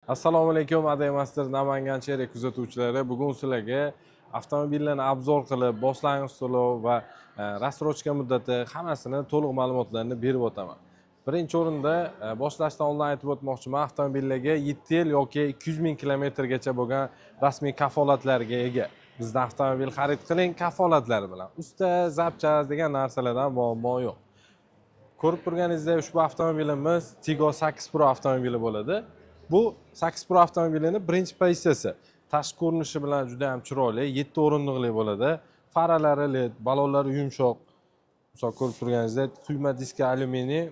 Assalomu alaykum, Adaymaster Namangan Chery kuzatuvchilari. Bugun sizlarga avtomobillarni обзор qilib, boshlang'ich to'lov va рассрочка muddati hammasini to'liq ma'lumotlarni berib o'taman. Birinchi o'rinda boshlashdan oldin aytib o'tmoqchiman, avtomobillarga 7 yil yoki 200 ming kilometrgacha bo'lgan rasmiy kafolatlarga ega. Bizdan avtomobil xarid qiling kafolatlar bilan. Usta, запчасть degan narsalardan muammo yo'q. Ko'rib turganingizdek, ushbu avtomobilimiz Tiggo 8 Pro avtomobili bo'ladi. Bu 8 Pro avtomobilini birinchi pozitsiyasi. Tashqi ko'rinishi bilan juda ham chiroyli, 7 o'rindiqli bo'ladi. Faralari LED, balonlari yumshoq. Misol ko'rib turganingizdek, quyma diska alyuminiy,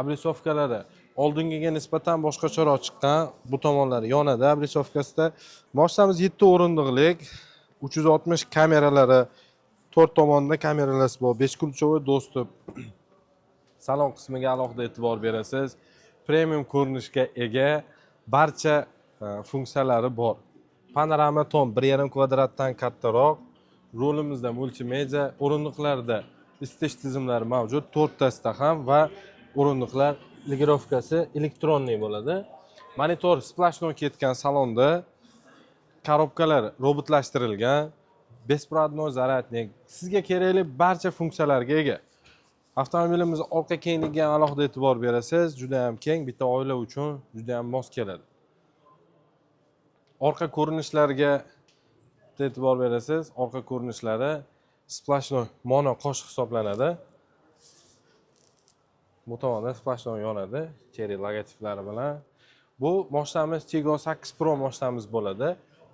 обрисовка lari oldingiga nisbatan boshqacharoq chiqqan. Bu tomonlari yonadi обрисовка sida. Mashinamiz 7 o'rindiqlik, 360 kameralari, to'rt tomonda kameralari bor, бесключевой доступ. Salon qismiga alohida e'tibor berasiz. Premium ko'rinishga ega, barcha funksiyalari bor. Panorama tom 1,5 kvadratdan kattaroq. Rulimizda multimedia, o'rindiqlarda isitish tizimlari mavjud, to'rttasida ham, va o'rindiqlar регулировка si электронный bo'ladi. Monitor сплошной ketgan salonda, коробка lar robotlashtirilgan, беспроводной зарядник, sizga kerakli barcha funksiyalarga ega. Avtomobilimiz orqa kengligiga ham alohida e'tibor berasiz, juda ham keng, bitta oila uchun juda ham mos keladi. Orqa ko'rinishlarga e'tibor berasiz, orqa ko'rinishlari сплошной mono qosh hisoblanadi. Bu tomonda сплошной yonadi, Chery logotiplari bilan. Bu mashinamiz Tiggo 8 Pro mashinamiz bo'ladi.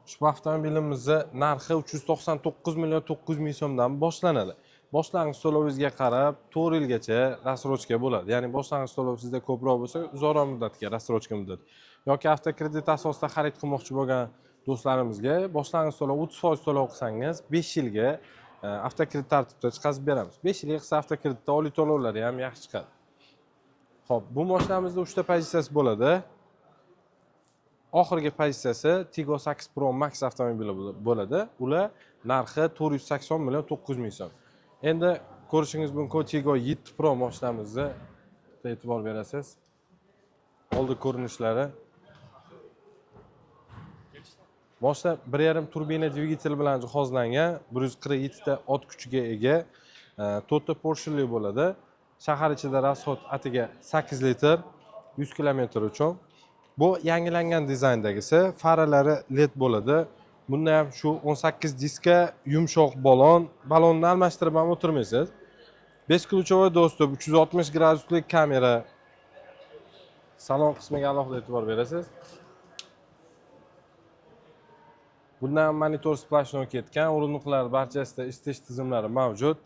Ushbu avtomobilimizni narxi 399 million 900 ming so'mdan boshlanadi. Boshlang'ich to'lovingizga qarab 4 yilgacha рассрочка bo'ladi. Ya'ni boshlang'ich to'lov sizda ko'proq bo'lsa, uzoqroq muddatga рассрочка muddati. Yoki avtokredit asosida xarid qilmoqchi bo'lgan do'stlarimizga boshlang'ich to'lov 30% to'lov qilsangiz, 5 yilga avtokredit tartibida chiqazib beramiz. 5 yilga qilsa avtokreditda oliy to'lovlari ham yaxshi chiqadi. Xo'p, bu mashinamizda 3 ta pozitsiyasi bo'ladi. Oxirgi pozitsiyasi Tiggo 8 Pro Max avtomobili bo'ladi. Ular narxi 480 million 900 ming so'm. Endi ko'rishingiz mumkin Tiggo 7 Pro mashinamizni e'tibor berasiz. Oldi ko'rinishlari. Mashina 1,5 turbina dvigatel bilan jihozlangan, 147 ta ot kuchiga ega, 4 ta porshinli bo'ladi. Shahar ichida расход atiga 8 litr 100 kilometr uchun. Bu yangilangan dizayndagisi, faralari LED bo'ladi. Bunda ham shu 18 diska, yumshoq balon, balonni almashtirib ham o'tirmaysiz. Бесключевой доступ, 360 graduslik kamera. Salon qismiga alohida e'tibor berasiz. Bundan ham monitor сплошной ketgan, o'rindiqlar barchasida isitish tizimlari mavjud.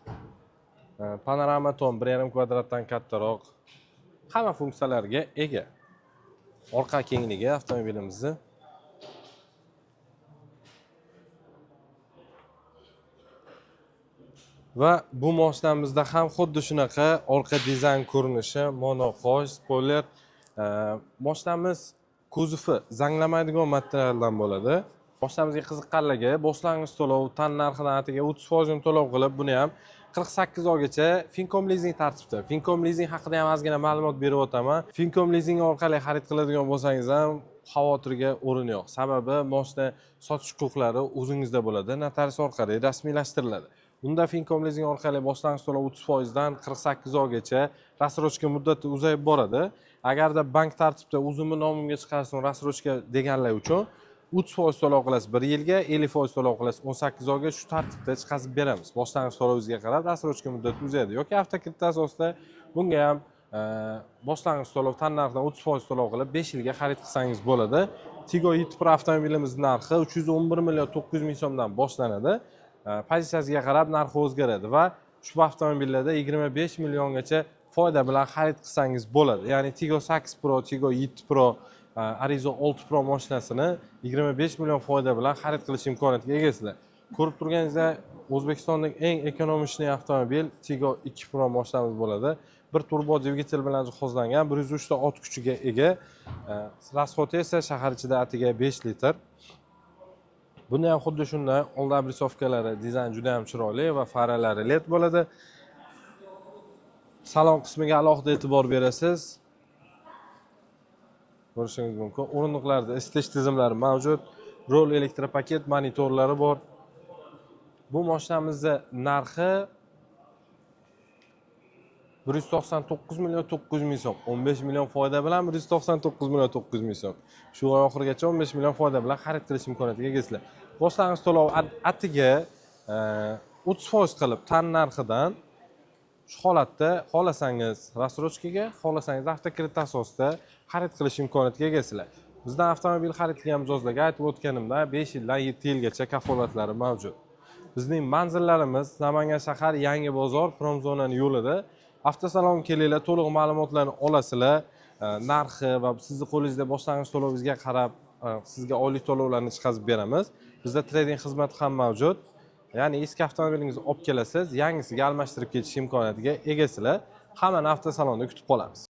Panorama tom 1,5 kvadratdan kattaroq. Hamma funksiyalarga ega. Orqa kengligi avtomobilimizni. Va bu mashinamizda ham xuddi shunaqa orqa dizayn ko'rinishi, monoqosh, spoiler. Mashinamiz kuzovi zanglamaydigan materialdan bo'ladi. Mashinamizga qiziqqanlarga boshlang'ich to'lov tan narxidan atiga 30% to'lov qilib, buni ham 48 oygacha Fincom lizing tartibida. Fincom lizing haqida ham ozgina ma'lumot berib o'taman. Fincom lizing orqali xarid qiladigan bo'lsangiz ham xavotirga o'rin yo'q. Sababi mashina sotish huquqlari o'zingizda bo'ladi, notarius orqali rasmiylashtiriladi. Unda Fincom lizing orqali boshlang'ich to'lov 30% dan 48 oygacha рассрочка muddati uzayib boradi. Agarda bank tartibida o'zimni nomimga chiqarsin рассрочка deganlar uchun 30% to'lov qilasiz 1 yilga, 50% to'lov qilasiz 18 oyga, shu tartibda chiqazib beramiz. Boshlang'ich to'lovingizga qarab рассрочка muddati uzayadi yoki avtokredit asosida bunga ham boshlang'ich to'lov tan narxidan 30% to'lov qilib 5 yilga xarid qilsangiz bo'ladi. Tiggo 7 Pro avtomobilimiz narxi 311 million 900 ming so'mdan boshlanadi. Pozitsiyasiga qarab narxi o'zgaradi va ushbu avtomobillarda 25 milliongacha foyda bilan xarid qilsangiz bo'ladi. Ya'ni Tiggo 8 Pro, Tiggo 7 Pro, Arrizo 6 Pro mashinasini 25 million foyda bilan xarid qilish imkoniyatiga egasizlar. Ko'rib turganingizdek, O'zbekistondagi eng ekonomichniy avtomobil Tiggo 2 Pro mashinamiz bo'ladi. Bir turbo dvigatel bilan jihozlangan, 103 ta ot kuchiga ega. Расход i esa shahar ichida atiga 5 litr. Bunda ham xuddi shunday oldi обрисовка lari, dizayn juda ham chiroyli va faralari LED bo'ladi. Salon qismiga alohida e'tibor berasiz. Ko'rishingiz mumkin, o'rindiqlarda isitish tizimlari mavjud, rul elektropaket, monitorlari bor. Bu mashinamizni narxi 199 900 000 so'm, 15 million foyda bilan 199 900 000 so'm. Shu oy oxirigacha 15 million foyda bilan xarid qilish imkoniyatiga egasizlar. Boshlang'ich to'lov atigi 30% qilib tan narxidan. Shu holatda xohlasangiz рассрочка ga, xohlasangiz avtokredit asosida xarid qilish imkoniyatiga egasizlar. Bizdan avtomobil xarid qilgan mijozlarga, aytib o'tganimda, 5 yildan 7 yilgacha kafolatlari mavjud. Bizning manzillarimiz: Namangan shahar, Yangi bozor, Promzonani yo'lida. Avtosalonga kelinglar, to'liq ma'lumotlarni olasizlar. Narxi va sizni qo'lingizda boshlang'ich to'lovingizga qarab sizga oylik to'lovlarni chiqazib beramiz. Bizda trade-in xizmati ham mavjud, ya'ni eski avtomobilingizni olib kelasiz, yangisiga almashtirib ketish imkoniyatiga egasizlar. Hammani avtosalonda kutib qolamiz.